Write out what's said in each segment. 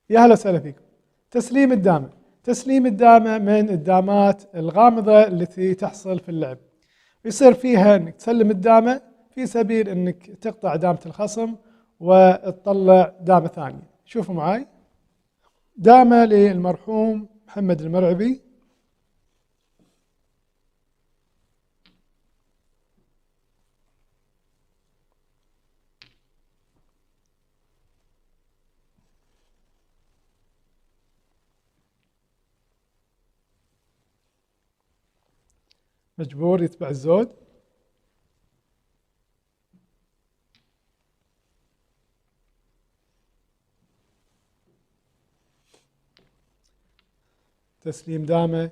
يا هلا وسهلا فيكم. تسليم الدامة. تسليم الدامة من الدامات الغامضة التي تحصل في اللعب. يصير فيها انك تسلم الدامة في سبيل انك تقطع دامة الخصم وتطلع دامة ثانية. شوفوا معاي. دامة للمرحوم محمد المرعبي. مجبور يتبع الزود. تسليم دامة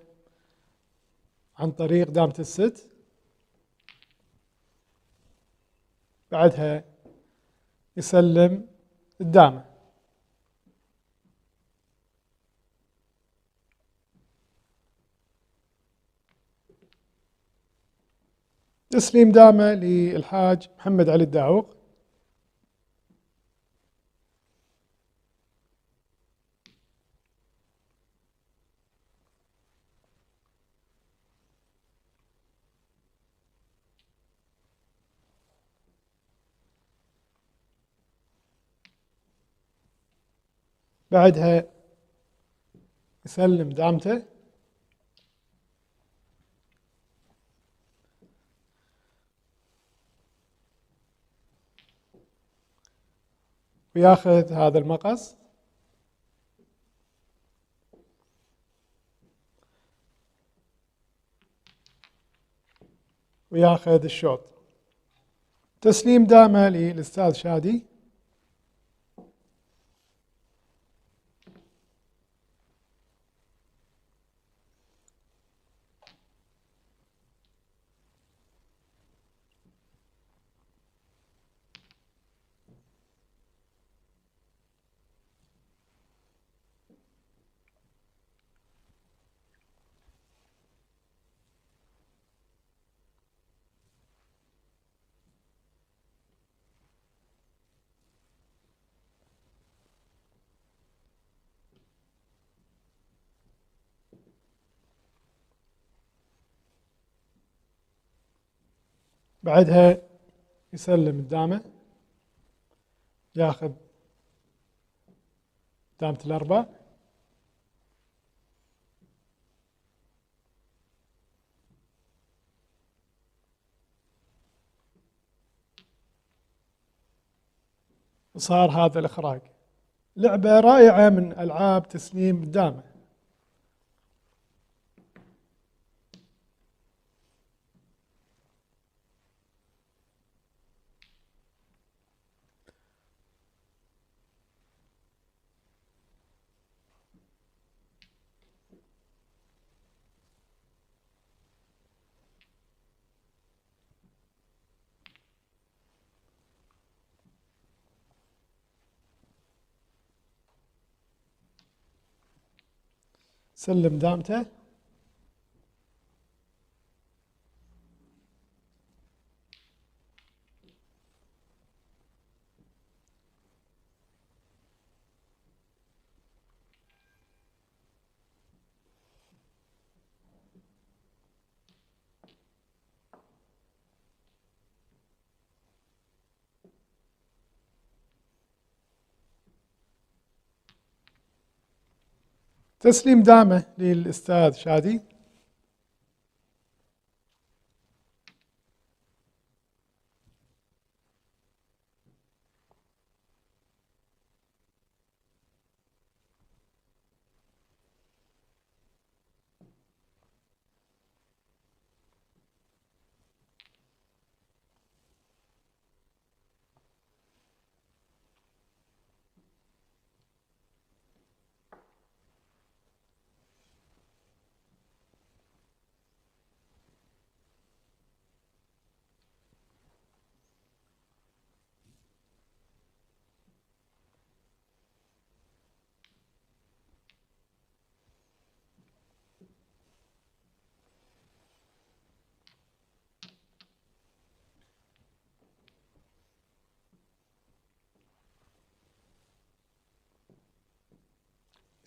عن طريق دامة الست. بعدها يسلم الدامة. تسليم دامة للحاج محمد علي الداعوق. بعدها يسلم دامته. وياخذ هذا المقص. وياخذ الشوط. تسليم دامة للأستاذ شادي. بعدها يسلم الدامة، ياخذ دامة الأربع. وصار هذا الإخراج. لعبة رائعة من ألعاب تسليم الدامة. سلم دامته. تسليم دامة للأستاذ شادي.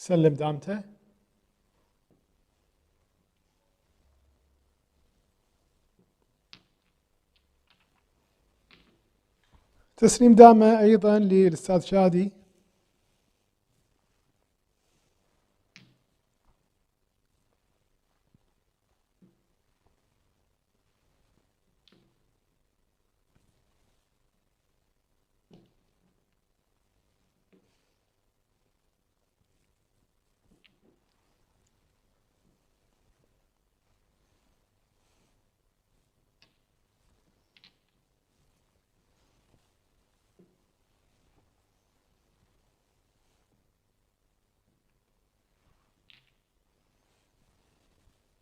يسلم دامته. تسليم دامة أيضا للأستاذ شادي.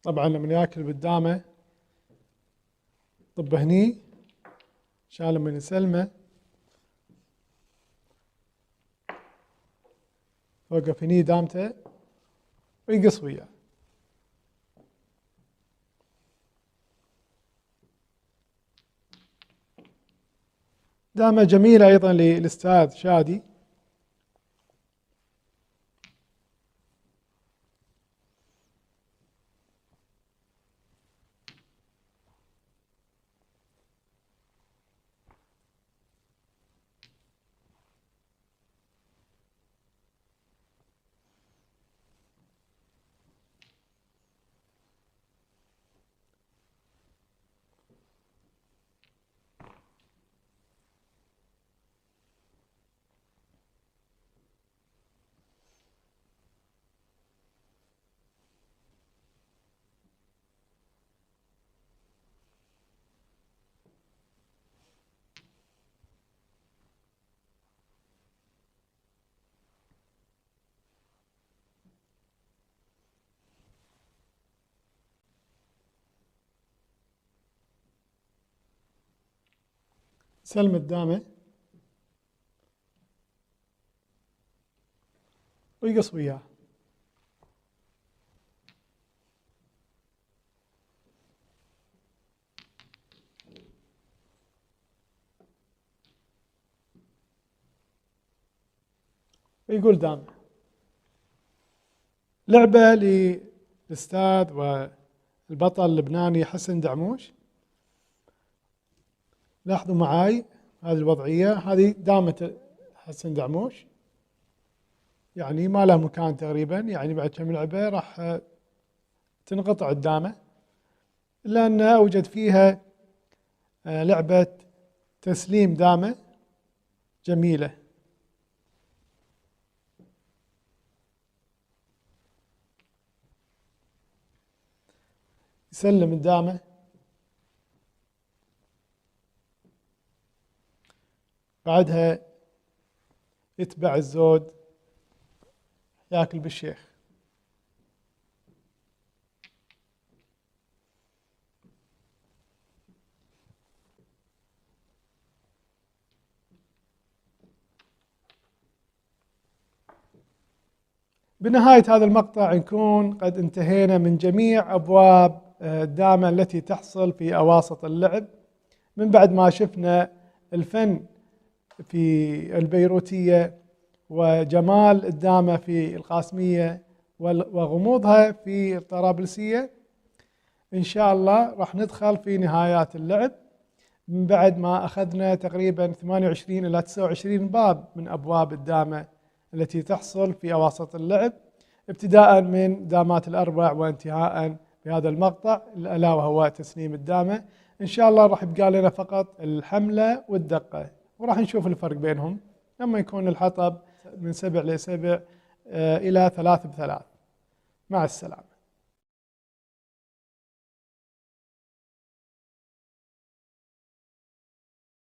طبعا لما ياكل بالدامة طب هني عشان لما يسلمه وقف هني دامته ويقص وياه. دامة جميلة أيضا للأستاذ شادي. سلم الدامة ويقص وياه. ويقول دامة. لعبة للأستاذ والبطل اللبناني حسن دعموش. لاحظوا معاي هذه الوضعية، هذه دامة حسن دعموش، يعني ما له مكان تقريبا، يعني بعد كم لعبة راح تنقطع الدامة، لأن أوجد فيها لعبة تسليم دامة جميلة. يسلم الدامة، بعدها يتبع الزود ياكل بالشيخ. بنهاية هذا المقطع نكون قد انتهينا من جميع أبواب الدامة التي تحصل في أواسط اللعب، من بعد ما شفنا الفن في البيروتية وجمال الدامة في القاسمية وغموضها في الطرابلسية. إن شاء الله راح ندخل في نهايات اللعب من بعد ما أخذنا تقريبا 28 إلى 29 باب من أبواب الدامة التي تحصل في أواسط اللعب، ابتداء من دامات الأربع وانتهاء بهذا المقطع ألا وهو تسليم الدامة. إن شاء الله راح يبقى لنا فقط الحملة والدقة، وراح نشوف الفرق بينهم لما يكون الحطب من 7 ل 7 إلى 3 ب3. مع السلامة.